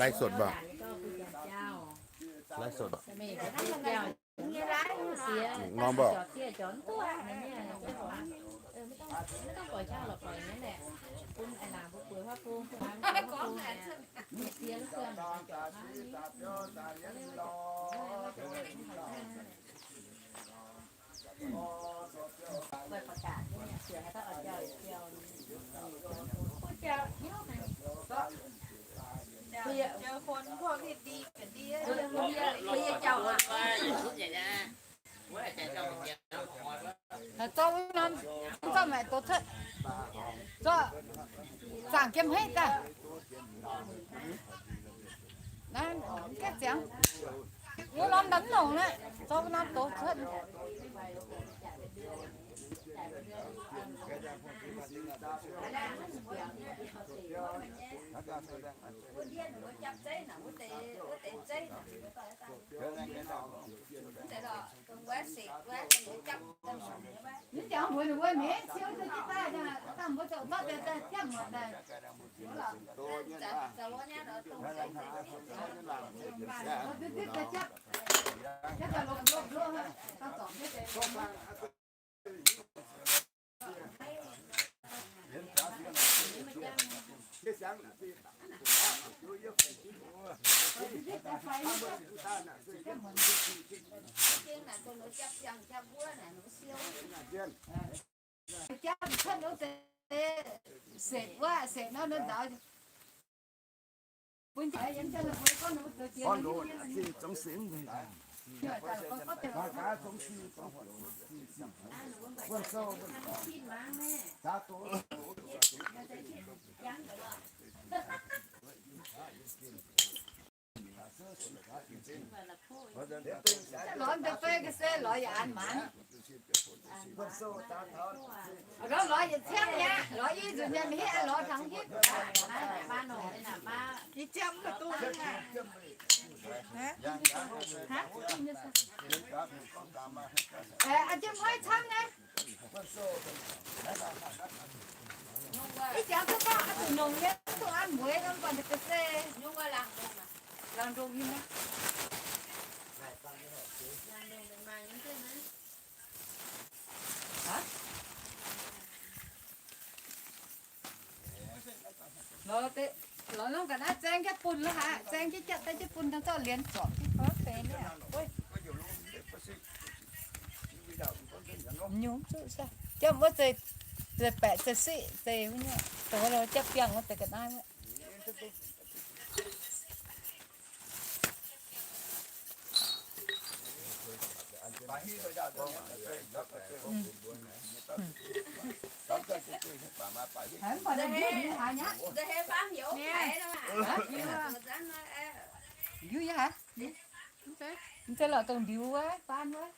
Live sổ mv? Live sổ. Ngon mv? Zorqv wuov norm, zorqv maengx douz cuotv, zorqv zaangc jiem hmeiv daaih. Naaiv gaeqv ziangx, wuov norm ndamv longc naaiv, zorqv wuov norm douz cuotv. Mv jangx mbuox ninh mbuo mienh siou daaih, daaih mbuo zoux zorqv daaih, daaih jatv muoz daaih. Setv wuov, setv nor nzaaux. Lorz deix fei ga'sie lorz yaac an maanc. Lorz, lorz yietc ciangv mi'aqv, lorz i nzunc nyei mv hiuv, lorz tangx hiuv. I jiem mv duqv. Aa, jiem mv camv nyei. Ih jangx duqv gorngv aqv, zuqc nongc nyei, duqv an mueiz nor, mv baac ninh ga'sie. Laangz ndongc nyei. Lorz deix, lorz nongc ga'naaiv zaeng jienv bun lorqc haic, zaeng jienv jatv daaih jienv bun, dangh zorqv lienz zorpc jienv gorngv deix niaa. Nyungc zuqc se jatv wuov zeiz, zeiz baeqc zeiz siqv zeiz wuov nyei, dongh wuov jatv biangh wuov deix ga'naaiv wuov. Ndiux yie haic? Mv zeiz lorqc, dongh ndiux wuov, faan wuov.